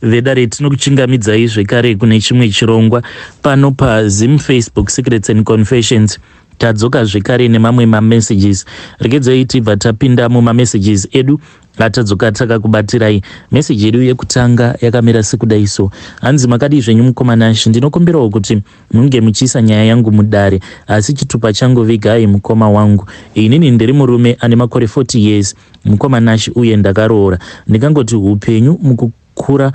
Vedare tinokuchingamidzai zvekare kune chimwe chirongwa pano paZim Facebook Secrets and Confessions. Tadzoka zvekare nemamwe mamessages. Regedzai tibva tapinda mumamessages edu atadzoka takakubatirai. Message yedu yekutanga yakamira sekudai so. Hanzi makadii zvenyu mukoma Nash, ndinokumbirawo kuti munge muchiisa nyaya yangu mudare asi chitupa changu vigai mukoma wangu. Inini ndiri murume ane makore 40 years mukoma Nash uye ndakaroora. Ndingangoti hupenyu mukukura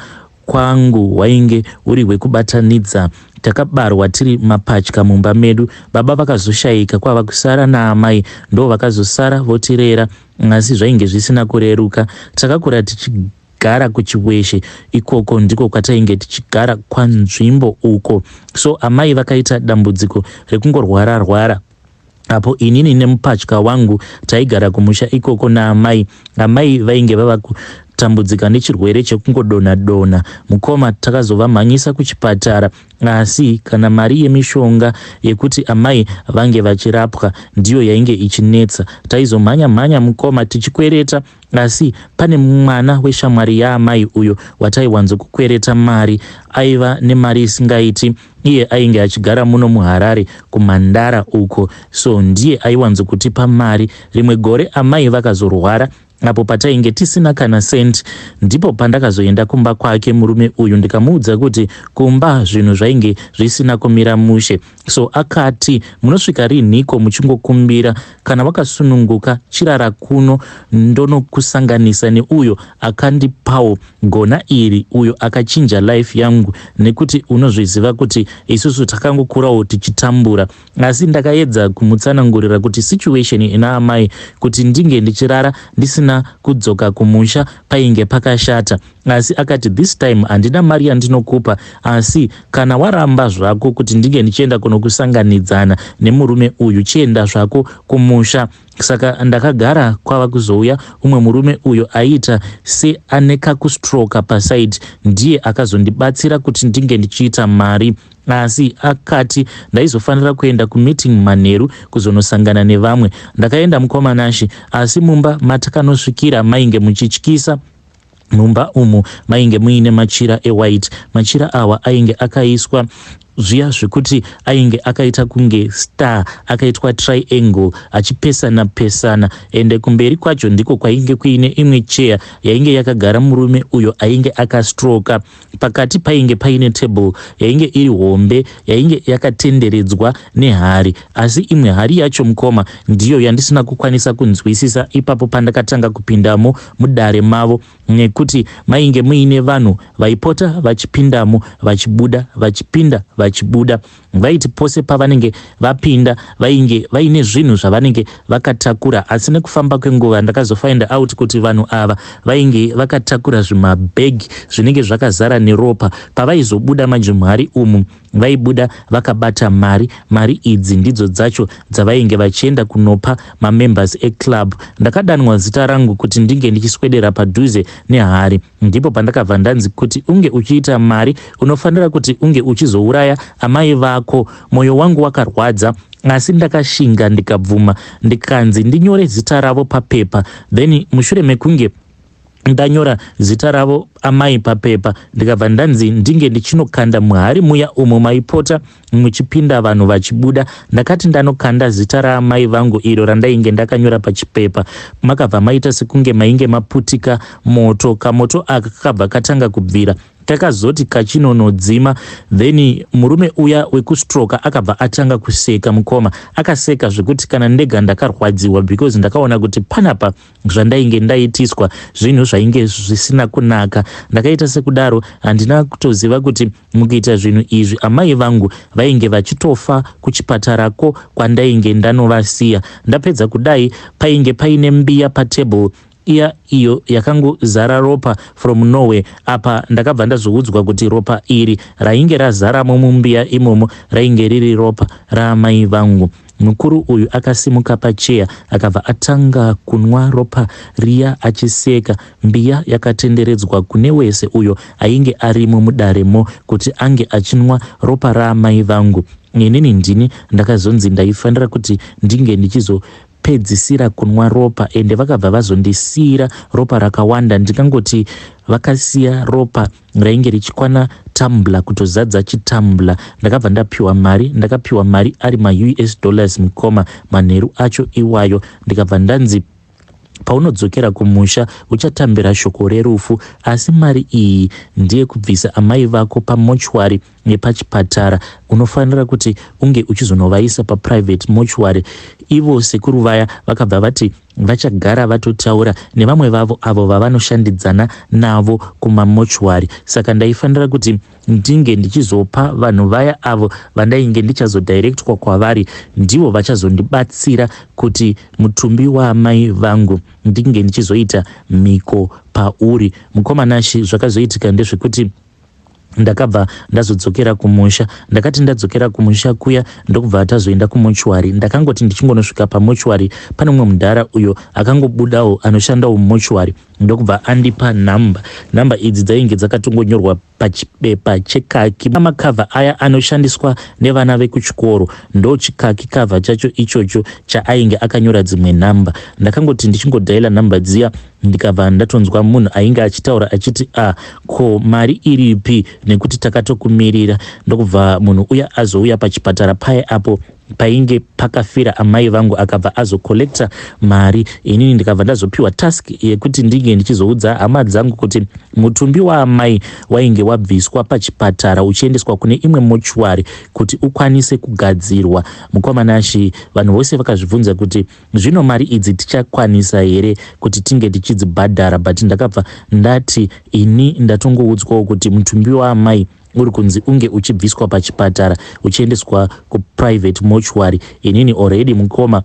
kwangu hwainge huri hwekubatanidza. Takabarwa tiri mapatya mumba medu. Baba vakazoshaika kwava kusara naamai ndo vakazosara votirera asi zvainge zvisina kureruka. Takakura tichigara kuChiweshe ikoko ndiko kwatainge tichigara kwanzvimbo uko. So amai vakaita dambudziko rekungorwara rwara. Apo inini nemupatya wangu taigara kumusha ikoko naamai. Amai vainge vava kutambudzika nechirwere chekungodonha donha. Mukoma takazovamhanyisa kuchipatara asi kana mari yemishonga yekuti amai vange vachirapwa ndiyo yainge ichinetsa. Taizomhanya mhanya mukoma tichikwereta Asi pane mwana weshamwari yaamai uyo wataiwanzokukwereta mari aiva nemari isingaiti iye ainge achigara muno muHarare kuMhandara uko so ndiye aiwanzokutipa mari. Rimwe gore amai vakazorwara apo patainge tisina kana cent ndipo pandakazoenda kumba kwake murume uyu ndikamuudza kuti kumba zvinhu zvainge zvisina kumira mushe So akati, Munosvika rinhiko muchingokumbira? Kana wakasununguka chirara kuno ndonokusanganisa neuyo akandipawo gona iri, uyo akachinja life yangu nekuti unozviziva kuti isusu takangokurawo tichitambura. Asi ndakaedza kumutsanangurira kuti situation ina amai kuti ndinge ndichirara ndisina kudzoka kumusha painge pakashata. Asi akati this time handina mari yandinokupa asi kana waramba zvako kuti ndinge ndichienda kunokusanganidzana nemurume uyu chienda zvako kumusha. Saka ndakagara kwava kuzouya umwe murume uyo aiita seane kakustroka paside ndiye akazondibatsira kuti ndinge ndichiita mari. Asi akati ndaizofanira kuenda kumeeting manheru kuzonosangana nevamwe. Ndakaenda mukoma Nashy asi mumba matakanosvikira mainge muchityisa. Mumba umu mainge muine machira ewhite. Machira awa ainge akaiswa zviya zvekuti ainge akaita kunge star akaitwa triangle achipesana pesana ende kumberi kwacho ndiko kwainge kuine imwe chair yainge yakagara murume uyo ainge akastroka. Pakati painge paine table yainge iri hombe yainge yakatenderedzwa nehari asi imwe hari yacho mukoma ndiyo yandisina kukwanisa kunzwisisa ipapo pandakatanga kupindamo mudare mavo nekuti mainge muine vanhu vaipota vachipindamo vachibuda vachipinda vachibuda. Vaiti pose pavanenge vapinda vainge vaine zvinhu zvavanenge vakatakura asi nekufamba kwenguva ndakazofind out kuti vanhu ava vainge vakatakura zvimabag zvinenge zvakazara neropa. Pavaizobuda manje muhari umu vaibuda vakabata mari. Mari idzi ndidzo dzacho dzavainge vachienda kunopa mamembers eclub. Ndakadanwa zita rangu kuti ndinge ndichiswedera padhuze nehari. Ndipo pandakabva ndanzi kuti unge uchiita mari unofanira kuti unge uchizouraya amai vako. Moyo wangu wakarwadza asi ndakashinga ndikabvuma ndikanzi ndinyore zita ravo papepa then mushure mekunge ndanyora zita ravo amai papepa ndikabva ndanzi ndinge ndichinokanda muhari muya umo maipota muchipinda vanhu vachibuda. Ndakati ndanokanda zita raamai vangu iro randainge ndakanyora pachipepa. Makabva maita sekunge mainge maputika moto. Kamoto aka kakabva katanga kubvira. Kakazoti kachinonodzima then murume uya wekustroka akabva atanga kuseka mukoma. Akaseka zvekuti kana ndega ndakarwadziwa because ndakaona kuti panapa Zvandainge ndaitiswa zvinhu zvainge zvisina kunaka. Ndakaita sekudaro handina kutoziva kuti mukuita zvinhu izvi amai vangu vainge vachitofa kuchipatarako kwandainge ndanovasiya. Ndapedza kudai painge paine mbiya patable iya iyo yakangozara ropa from nowhere apa ndakabva ndazoudzwa kuti ropa iri rainge razaramo mumbiya imomo rainge riri ropa raamai vangu. Mukuru uyu akasimuka pacheya akabva atanga kunwa ropa riya achiseka. Mbiya yakatenderedzwa kune wese uyo ainge arimo mudaremo kuti ange achinwa ropa raamai vangu. Inini ndini ndakazonzi ndaifanira kuti ndinge ndichizo. Ndakazopedzisira kunwa ropa ende vakabva vazondisiira ropa rakawanda ndingangoti vakasiya ropa rainge richikwana tumbler kutozadza chitumbler. Ndakabva ndapiwa mari, ndakapiwa mari ari maUS dollars mukoma manheru acho iwayo ndikabva ndanzi paunodzokera kumusha uchatambira shoko rerufu asi mari iyi ndeyekubvisa amai vako pamochwari nepachipatara unofanira kuti unge uchizonovaisa paprivate mortuary. Ivo sekuru vaya vakabva vati vachagara vatotaura nevamwe vavo avo vavanoshandidzana navo kumamochwari saka ndaifanira kuti ndinge ndichizopa vanhu vaya avo vandainge ndichazodirectwa kwavari ndivo vachazondibatsira kuti mutumbi waamai vangu ndinge ndichizoita mhiko pauri. Mukoma Nashy zvakazoitika ndezvekuti ndakabva ndazodzokera kumusha. Ndakati ndadzokera kumusha kuya ndokubva tazoenda kumochwari. Ndakangoti ndichingonosvika pamochwari pane mumwe mudhara uyo akangobudawo anoshandawo mumochwari ndokubva andipa nhamba. Nhamba idzi dzainge dzakatongonyorwa pachibepa chekaki. Makavha aya anoshandiswa nevana vekuchikoro ndochikaki kavha chacho ichocho chaainge akanyora dzimwe nhamba. Ndakangoti ndichingodhaila nhamba dziya ndikabva ndatonzwa munhu ainge achitaura achiti a ah, ko mari iripi nekuti takatokumirira ndokubva munhu uya azouya pachipatara paye apo painge pakafira amai vangu akabva azocollecta mari inini ndikabva ndazopiwa task yekuti ndinge ndichizoudza hama dzangu kuti mutumbi waamai wainge wabviswa pachipatara uchiendeswa kune imwe mochuari kuti ukwanise kugadzirwa mukwamanashi vanhu vose vakazvibvunza kuti Zvino mari idzi tichakwanisa here kuti tinge tichidzibhadhara but ndakabva ndati ini ndatongoudzwawo kuti mutumbi waamai uri kunzi unge uchibviswa pachipatara uchiendeswa kuprivate mortuary inini already mukoma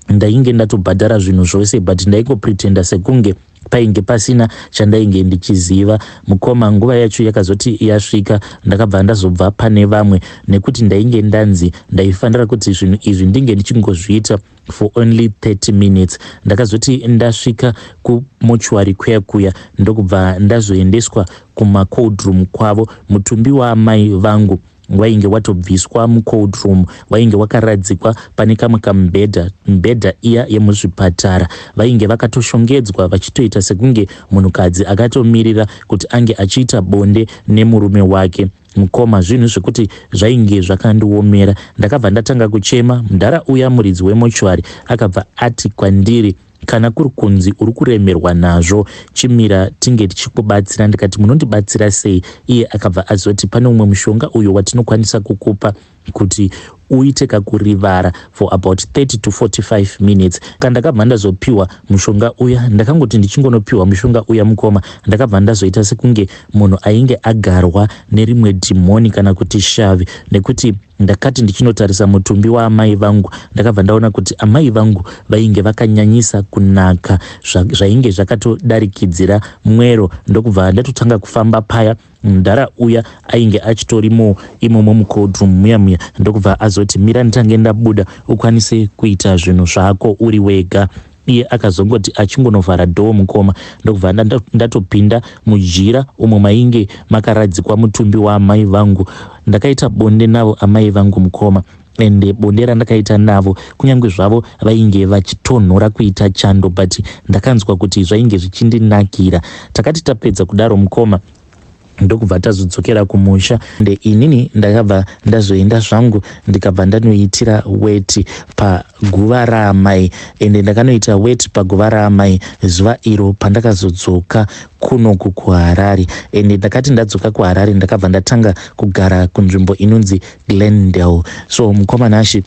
ndainge ndatobhadhara zvinhu zvose but ndaingopretenda sekunge Painge pasina chandainge ndichiziva mukoma. Nguva yacho yakazoti yasvika ndakabva ndazobva pane vamwe nekuti ndainge ndanzi ndaifanira kuti zvinhu izvi ndinge ndichingozviita for only 30 minutes. Ndakazoti ndasvika kumochuari kuya kuya ndokubva ndazoendeswa kumacold room kwavo. Mutumbi waamai vangu wainge watobviswa mucold room wainge wakaradzikwa pane kamwe kamubhedha mibhedha iya yemuzvipatara vainge vakatoshongedzwa vachitoita sekunge munhukadzi akatomirira kuti ange achiita bonde nemurume wake mukoma zvinhu zvekuti zvainge zvakandiomera ndakabva ndatanga kuchema mudhara uya muridzi wemochwari akabva ati kwandiri Kana kuri kunzi uri kuremerwa nazvo chimira tinge tichikubatsira ndikati munondibatsira sei? Iye akabva azoti pane umwe mushonga uyo watinokwanisa kukupa kuti uite kakurivara for about 30 to 45 minutes. Kandakabva ndazopiwa mushonga uya ndakangoti ndichingonopiwa mushonga uya mukoma ndakabva ndazoita sekunge munhu ainge agarwa nerimwe dhimoni kana kuti shavi nekuti Ndakati ndichinotarisa mutumbi waamai vangu ndakabva ndaona kuti amai vangu vainge vakanyanyisa kunaka zvainge zvakatodarikidzira mwero ndokubva ndatotanga kufamba paya mudhara uya ainge achitorimo imomo mucold room muya muya ndokubva azoti mira nditange ndabuda ukwanise kuita zvinhu zvako uri wega Iye akazongoti achingonovhara door mukoma ndokubva ndatopinda mujira umo mainge makaradzikwa mutumbi waamai vangu. Ndakaita bonde navo amai vangu mukoma ende bonde randakaita navo kunyange zvavo vainge vachitonhora kuita chando but ndakanzwa kuti zvainge zvichindinakira. Takati tapedza kudaro mukoma ndokubva tazodzokera kumusha ende inini ndakabva ndazoenda zvangu ndikabva ndanoitira weti paguva raamai ende ndakanoita weti paguva raamai zuva iro pandakazodzoka kunoku kuHarare ende ndakati ndadzoka kuHarare ndakabva ndatanga kugara kunzvimbo inonzi Glendale so mukoma Nashy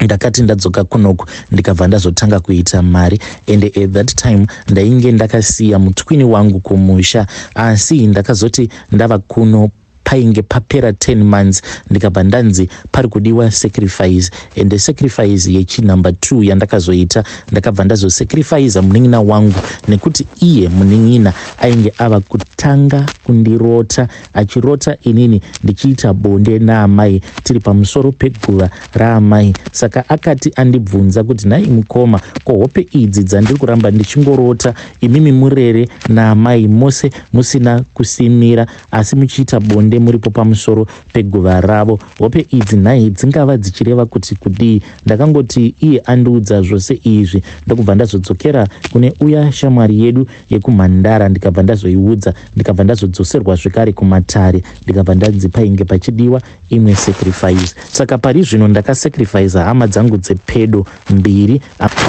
Ndakati ndadzoka kunoku ndikabva ndazotanga kuita mari ende at that time ndainge ndakasiya mutwini wangu kumusha asi ndakazoti ndava kuno painge papera 10 months ndikabva ndanzi pari kudiwa sacrifice ende sacrifice yechinumber 2 yandakazoita ndakabva ndazosacrificer munin'ina wangu nekuti iye munin'ina ainge ava kutanga kundirota, achirota inini ndichiita bonde naamai tiri pamusoro peguva raamai. Saka akati andibvunza kuti, "Nhai mukoma, ko hope idzi dzandiri kuramba ndichingorota imimi murere naamai mose musina kusimira, asi muchiita bonde muripo pamusoro peguva ravo, hope idzi nhai dzingava dzichireva kuti kudii?" Ndakangoti iye andiudza zvose izvi, ndokubva ndazodzokera kune uya shamwari yedu yekumhandara, ndikabva ndazoiudza, ndikabva ndazodzoserwa zvekare kumatare, ndikabva ndanzi painge pachidiwa imwe sacrifice. Saka pari zvino ndakasacrifica hama dzangu dzepedo mbiri.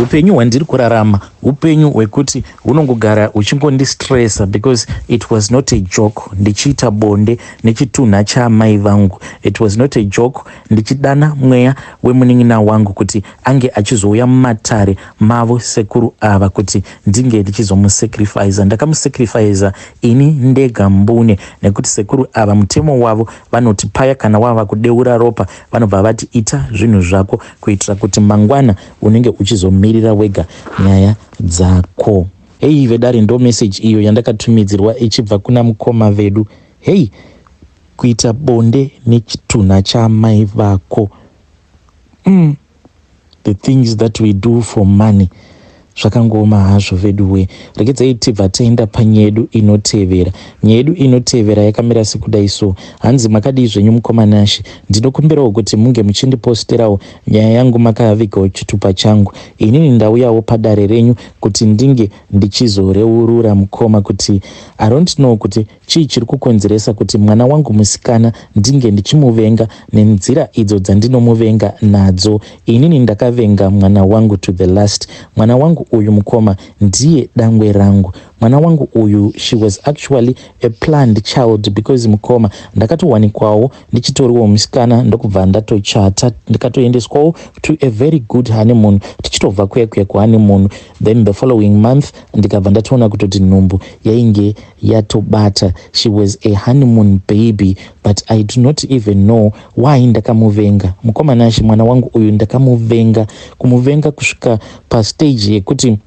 Upenyu hwandiri kurarama upenyu hwekuti hunongogara huchingondistressa, because it was not a joke ndichiita bonde nechitunha chaamai vangu. It was not a joke ndichidana mweya wemunin'ina wangu kuti ange achizouya mumatare mavo sekuru ava kuti ndinge ndichizomusacrifica. Ndakamusacrifica ini ndega mbune, nekuti sekuru ava mutemo wavo vanoti paya kana wava kudeura ropa, vanobva vati ita zvinhu zvako kuitira kuti mangwana unenge uchizomirira wega nyaya dzako. Hei vedare, ndo meseji iyo yandakatumidzirwa ichibva kuna mukoma vedu. Hei, kuita bonde nechitunha chaamai vako. The things that we do for money, zvakangooma hazvo vedu we. Regedzai tibva taenda panyaya yedu inotevera. Nyaya yedu inotevera yakamira sekudai so. Hanzi, "Makadii zvenyu mukoma Nashe? Ndinokumbirawo kuti munge muchindiposterawo nyaya yangu makavigawo chitupa changu. Inini ndauyawo padare renyu kuti ndinge ndichizoreurura mukoma kuti I don't know kuti chii chiri kukonzeresa kuti mwana wangu musikana ndinge ndichimuvenga nenzira idzo dzandinomuvenga nadzo. Inini ndakavenga mwana wangu to the last. Mwana wangu uyu mukoma ndiye dangwe rangu. Mwana wangu uyu, she was actually a planned child, because mukoma, ndakatowanikwawo ndichitoriwo musikana, ndokubva ndatochata, ndikatoendeswawo to a very good honeymoon. Tichitobva kuya kuya kuhoneymoon, then the following month ndikabva ndatoona kutoti nhumbu yainge yatobata. She was a honeymoon baby, but I do not even know why ndakamuvenga. Mukoma Nashe, mwana wangu uyu ndakamuvenga, kumuvenga kusvika pastage yekuti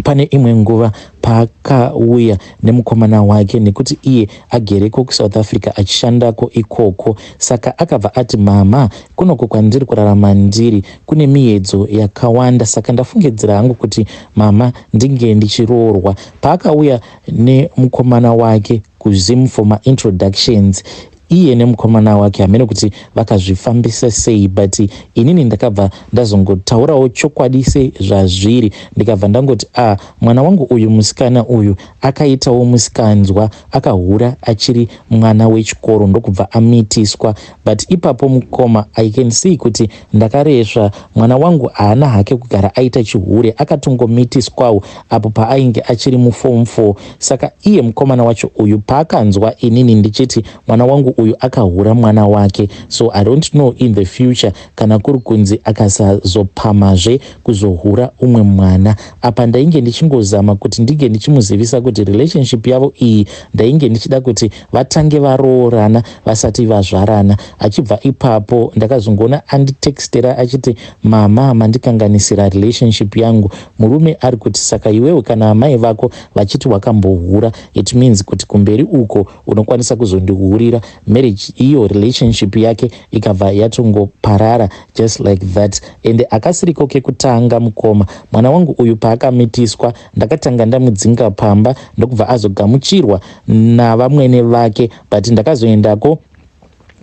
pane imwe nguva paakauya nemukomana wake, nekuti iye agereko kuSouth Africa achishandako ikoko. Saka akabva ati, 'Mama, kunoko kwandiri kurarama ndiri kune miedzo yakawanda, saka ndafungidzira hangu kuti mama ndinge ndichiroorwa.' Paakauya nemukomana wake kuZim for maintroductions, iye nemukomana wake hamene kuti vakazvifambisa sei, but inini ndakabva ndazongotaurawo chokwadi sezvazviri, ndikabva ndangoti, 'A ah, mwana wangu uyu musikana uyu akaitawo musikanzwa, akahura achiri mwana wechikoro, ndokubva amitiswa.' But ipapo mukoma, I can see kuti ndakaresva. Mwana wangu haana hake kugara aita chihure, akatongomitiswawo apo paainge achiri muform 4. Saka iye mukomana wacho uyu paakanzwa inini ndichiti mwana wangu uyu akahura mwana wake, so I don't know in the future kana kuri kunzi akasazopamazve kuzohura umwe mwana. Apa ndainge ndichingozama kuti ndinge ndichimuzivisa kuti relationship yavo iyi ndainge ndichida kuti vatange varoorana vasati vazvarana. Achibva ipapo ndakazongoona anditextera achiti, 'Mama, mandikanganisira relationship yangu. Murume ari kuti, saka iwewe kana amai vako vachiti wakambohura, it means kuti kumberi uko unokwanisa kuzondihurira.' Marriage iyo, relationship yake ikabva yatongoparara just like that. And akasiriko kekutanga mukoma. Mwana wangu uyu paakamitiswa, ndakatanga ndamudzinga pamba, ndokubva azogamuchirwa navamwene vake, but ndakazoendako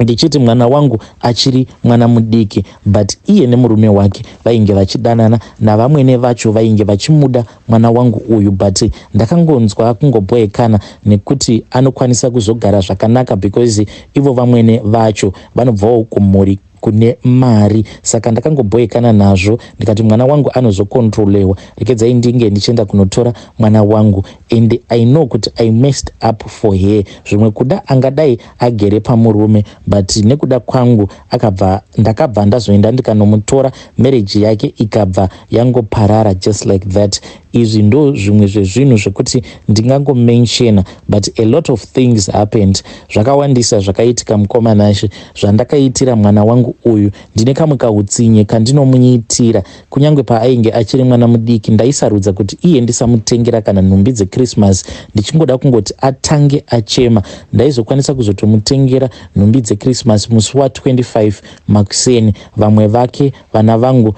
ndichiti mwana wangu achiri mwana mudiki, but iye nemurume wake vainge vachidanana, navamwene vacho vainge vachimuda mwana wangu uyu, but ndakangonzwa kungobhoekana nekuti anokwanisa kuzogara zvakanaka, because ivo vamwene vacho vanobvawo kumhuri kune mari. Saka ndakangobhoekana nazvo, ndikati mwana wangu anozokontrolewa, rekedzai ndinge ndichienda kunotora mwana wangu. And I know kuti I messed up for her. Zvimwe kuda angadai agere pamurume, but nekuda kwangu akabva, ndakabva ndazoenda ndikanomutora, marriage yake ikabva yangoparara just like that. Izvi ndo zvimwe zvezvinhu zvekuti ndingangomentiona, but a lot of things happened. Zvakawandisa zvakaitika, mukoma Nashe, zvandakaitira mwana wangu uyu. Ndine kamwe kautsinye kandinomuitira. Kunyange paainge achiri mwana mudiki, ndaisarudza kuti iye ndisamutengera kana nhumbi dzeChristmas, ndichingoda kungoti atange achema. Ndaizokwanisa kuzotomutengera nhumbi dzeChristmas musi wa25 makuseni, vamwe vake vana vangu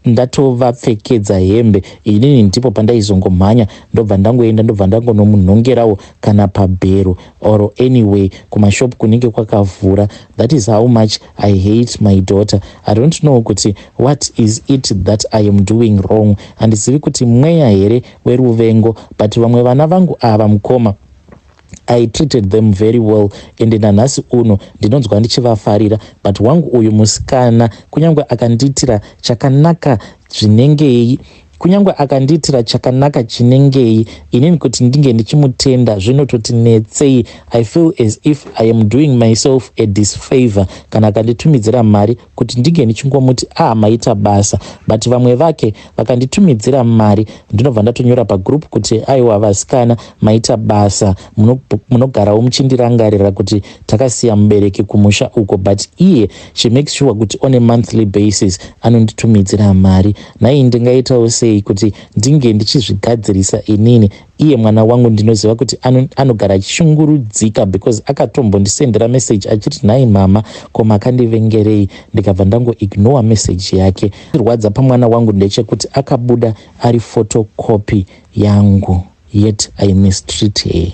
ndatovapfekedza hembe. Inini ndipo pandaizongomhanya, ndobva ndangoenda, ndobva ndangonomunhongerawo kana pabhero or anyway kumashop kunenge kwakavhura. That is how much I hate my daughter. I don't know kuti what is it that I am doing wrong. Handizivi kuti mweya here weruvengo, but vamwe vana vangu ava, mukoma, I treated them very well, ende nanhasi uno ndinonzwa ndichivafarira. But wangu uyu musikana, kunyange akandiitira chakanaka zvinengei, kunyange akandiitira chakanaka chinengei, inini kuti ndinge ndichimutenda zvinototi netsei. I feel as if I am doing myself a disfavor kana akanditumidzira mari kuti ndinge ndichingomuti, "Ah, maita basa." But vamwe vake vakanditumidzira mari, ndinobva ndatonyora pagroup kuti, "Aiwa vasikana, maita basa, munogarawo muchindirangarira kuti takasiya mubereki kumusha uko." But iye, she makes sure kuti on a monthly basis anonditumidzira mari. Nai ndingaitawo sei kuti ndinge ndichizvigadzirisa inini? Iye mwana wangu ndinoziva kuti anogara achishungurudzika, because akatombondisendera message achiti, "Nhai mama, ko makandivengerei?" Ndikabva ndangoignore message yake. Rwadza pamwana wangu ndechekuti akabuda ari photocopy yangu, yet I mistreat her.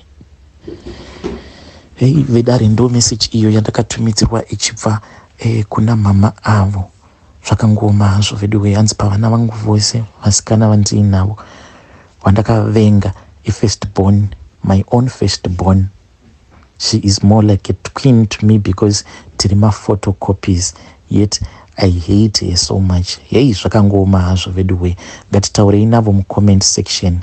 Hei vedare, ndo message iyo yandakatumidzirwa ichibva kuna mama avo. Zvakangoma hazvo veduwe. Hanzi pavana vangu vose vasikana vandiinavo, wandakavenga ifirst born, my own first born. She is more like a twin to me because tiri maphotocopies, yet I hate her so much. Hei, zvakangoma hazvo veduwe. Ngatitaurei navo mucomment section.